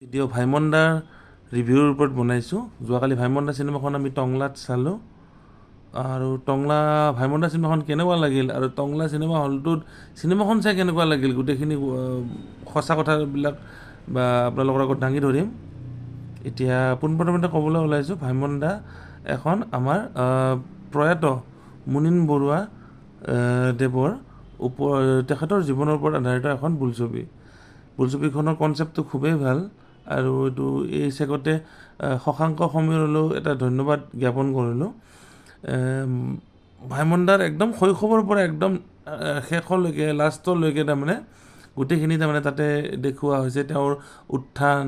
Video' ভাইমনদাৰ ৰিভিউৰ ওপৰত বনাইছোঁ। যোৱাকালি ভাইমনদা চিনেমাখন আমি টংলাত চালোঁ আৰু টংলা ভাইমনদা চিনেমাখন কেনেকুৱা লাগিল আৰু টংলা চিনেমা হলটোত চিনেমাখন চাই কেনেকুৱা লাগিল, গোটেইখিনি সঁচা কথাবিলাক বা আপোনালোকৰ আগত দাঙি ধৰিম। এতিয়া পোনপ্ৰথমতে ক'বলৈ ওলাইছোঁ, ভাইমনদা এখন আমাৰ প্ৰয়াত মুনীন বৰুৱা দেৱৰ তেখেতৰ জীৱনৰ ওপৰত আধাৰিত এখন বোলছবি। বোলছবিখনৰ কনচেপ্টটো খুবেই ভাল আৰু এইটো এই চেগতে শশাংক সমীৰলৈও এটা ধন্যবাদ জ্ঞাপন কৰিলোঁ। ভাইমনদাৰ একদম শৈশৱৰ পৰা একদম শেষলৈকে, লাষ্টলৈকে তাৰমানে গোটেইখিনি তাৰমানে তাতে দেখুওৱা হৈছে। তেওঁৰ উত্থান,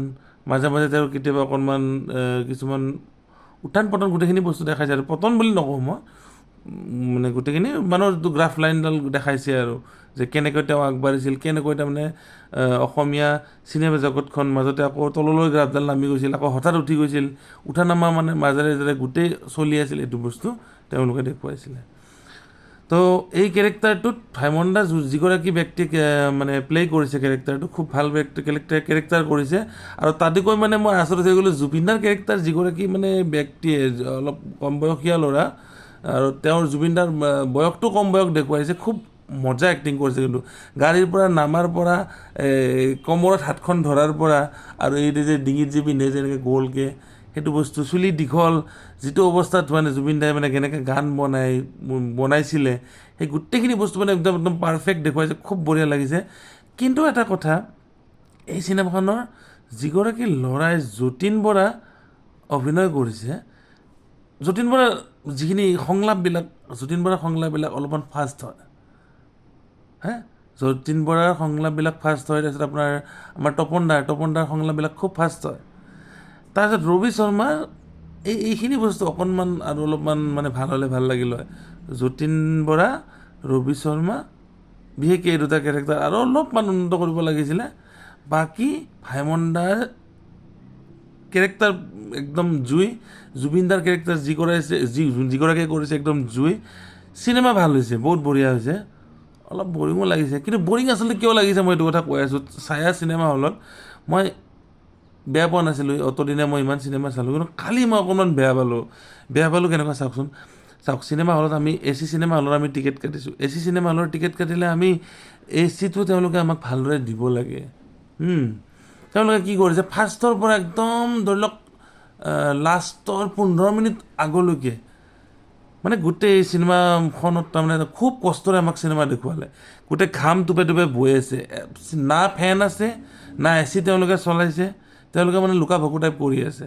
মাজে মাজে তেওঁৰ কেতিয়াবা অকণমান কিছুমান উত্থান পতন গোটেইখিনি বস্তু দেখাইছে। আৰু পতন বুলি নকওঁ মই, মানে গোটেইখিনি মানুহৰ যিটো গ্ৰাফ লাইনডাল দেখাইছে আৰু যে কেনেকৈ তেওঁ আগবাঢ়িছিল, কেনেকৈ তাৰমানে অসমীয়া চিনেমা জগতখন মাজতে আকৌ তললৈ গ্ৰাফডাল নামি গৈছিল, আকৌ হঠাৎ উঠি গৈছিল, উঠা নমা মানে মাজেৰে যাতে গোটেই চলি আছিল, এইটো বস্তু তেওঁলোকে দেখুৱাইছিলে। তো এই কেৰেক্টাৰটোত ভাইমনদা যিগৰাকী ব্যক্তিক মানে প্লে' কৰিছে, কেৰেক্টাৰটো খুব ভাল ব্যক্তি কেৰেক্টাৰ কৰিছে। আৰু তাতোকৈ মানে মই আচৰিত হৈ গ'লোঁ, জুবিনদাৰ কেৰেক্টাৰ যিগৰাকী মানে ব্যক্তিয়ে, অলপ কম বয়সীয়া ল'ৰা আৰু তেওঁৰ জুবিনদাৰ বয়সটো কম বয়স দেখুৱাইছে, খুব মজা এক্টিং কৰিছে। কিন্তু গাড়ীৰ পৰা নামাৰ পৰা, এই কমৰত হাতখন ধৰাৰ পৰা আৰু এই যে ডিঙিত যে পিন্ধে যে এনেকৈ গোলকৈ সেইটো বস্তু, চুলি দীঘল যিটো অৱস্থাত মানে জুবিন দাই মানে কেনেকৈ গান বনাইছিলে, সেই গোটেইখিনি বস্তু মানে একদম একদম পাৰফেক্ট দেখুৱাইছে, খুব বঢ়িয়া লাগিছে। কিন্তু এটা কথা, এই চিনেমাখনৰ যিগৰাকী ল'ৰাই যতীন বৰা অভিনয় কৰিছে, যতীন বৰাৰ যিখিনি সংলাপবিলাক, যতীন বৰাৰ সংলাপবিলাক অলপমান ফাষ্ট হয়। হে যতীন বৰাৰ সংলাপবিলাক ফাষ্ট হয়। তাৰপিছত আপোনাৰ আমাৰ তপন দাৰ সংলাপবিলাক খুব ফাষ্ট হয়। তাৰপিছত ৰবি শৰ্মাৰ এইখিনি বস্তু অকণমান আৰু অলপমান মানে ভাল হ'লে ভাল লাগিল হয়। যতীন বৰা, ৰবি শৰ্মা, বিশেষকৈ এই দুটা কেৰেক্টাৰ আৰু অলপমান উন্নত কৰিব লাগিছিলে। বাকী ভাইমনদাৰ কেৰেক্টাৰ একদম জুই, জুবিনদাৰ কেৰেক্টাৰ যি কৰাইছে, যিগৰাকীয়ে কৰিছে একদম জুই। চিনেমা ভাল হৈছে, বহুত বঢ়িয়া হৈছে। অলপ বৰিঙো লাগিছে, কিন্তু বৰিং আচলতে কিয় লাগিছে মই এইটো কথা কৈ আছোঁ। ছায়া চিনেমা হলত মই বেয়া পোৱা নাছিলোঁ, অতদিনে মই ইমান চিনেমা চালোঁ, কিন্তু কালি মই অকণমান বেয়া পালোঁ। বেয়া পালোঁ কেনেকুৱা চাওকচোন। চাওক, চিনেমা হলত আমি এ চি চিনেমা হলত আমি টিকেট কাটিছোঁ। এ চি চিনেমা হলৰ টিকেট কাটিলে আমি এ চিটো তেওঁলোকে আমাক ভালদৰে দিব লাগে। তেওঁলোকে কি কৰিছে, ফাৰ্ষ্টৰ পৰা একদম ধৰি লওক লাষ্টৰ 15 মিনিট আগলৈকে মানে গোটেই চিনেমাখনত তাৰমানে খুব কষ্টৰে আমাক চিনেমা দেখুৱালে। গোটেই ঘাম টোপে টোপে বৈ আছে, না ফেন আছে না এ চি তেওঁলোকে চলাইছে, তেওঁলোকে মানে লুকা ভাকু টাইপ কৰি আছে।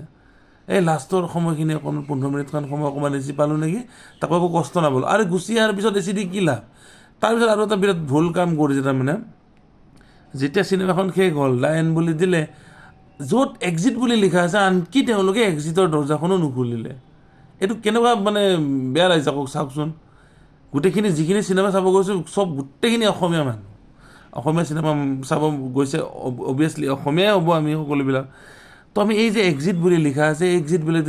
এই লাষ্টৰ সময়খিনি অকণমান 15 মিনিটমান সময় অকণমান এ চি পালোঁ নেকি, তাকো একো কষ্ট নাপালোঁ। আৰু গুচি অহাৰ পিছত এ চি দি কি লাভ? তাৰপিছত আৰু এটা বিৰাট ভুল কাম কৰিছে। তাৰমানে যেতিয়া চিনেমাখন শেষ হ'ল, লাইন বুলি দিলে, য'ত এক্সিট বুলি লিখা আছে, আনকি তেওঁলোকে এক্সিটৰ দৰ্জাখনো নুখুলিলে। এইটো কেনেকুৱা মানে বেয়া লাগিছে আকৌ চাওকচোন। গোটেইখিনি যিখিনি চিনেমা চাব গৈছোঁ, চব গোটেইখিনি অসমীয়া মানুহ অসমীয়া চিনেমা চাব গৈছে, অভিয়াছলি অসমীয়াই হ'ব আমি সকলোবিলাক। তো আমি এই যে এক্সিট বুলি লিখা আছে, এক্সিট বুলি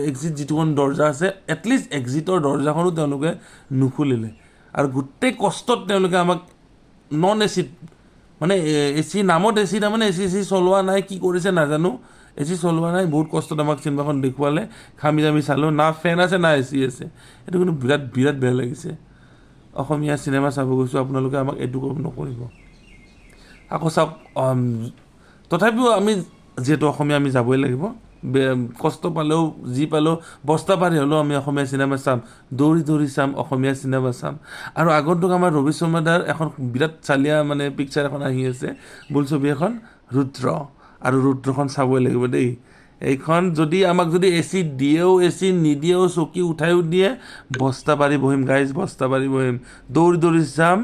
এক্সিট যিটোখন দৰ্জা আছে, এটলিষ্ট এক্সিটৰ দৰ্জাখনো তেওঁলোকে নুখুলিলে। আৰু গোটেই কষ্টত তেওঁলোকে আমাক নন এ চিত, মানে এ চি নামত এ চি, তাৰমানে এ চি চি চলোৱা নাই, কি কৰিছে নাজানো, এ চি চলোৱা নাই, বহুত কষ্টত আমাক চিনেমাখন দেখুৱালে। ঘামি জামি চালোঁ, না ফেন আছে না এ চি আছে। এইটো কিন্তু বিৰাট বিৰাট বেয়া লাগিছে। অসমীয়া চিনেমা চাব গৈছোঁ, আপোনালোকে আমাক এইটো নকৰিব। আকৌ চাওক, তথাপিও আমি যিহেতু অসমীয়া, আমি যাবই লাগিব। কষ্ট পালেও যি পালেও, বস্তা পাৰি হ'লেও আমি অসমীয়া চিনেমা চাম, দৌৰি দৌৰি চাম, অসমীয়া চিনেমা চাম। আৰু আগন্তুক আমাৰ ৰবি শৰ্মাদাৰ এখন বিৰাট চালিয়া মানে পিকচাৰ এখন আহি আছে, বোলছবি এখন ৰুদ্ৰ। আৰু ৰুদ্ৰখন চাবই লাগিব দেই। এইখন যদি আমাক যদি এ চি দিয়েও, এ চি নিদিয়েও, চকী উঠায়ো দিয়ে, বস্তা পাৰি বহিম গাইজ, বস্তা পাৰি বহিম, দৌৰি দৌৰি চাম,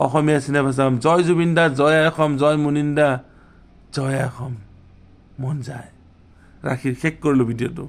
অসমীয়া চিনেমা চাম। জয় জুবিন দা, জয় অসম, জয় মুনীন দা, জয় অসম। মন যায় ৰাখি শেষ কৰিলোঁ ভিডিঅ'টো।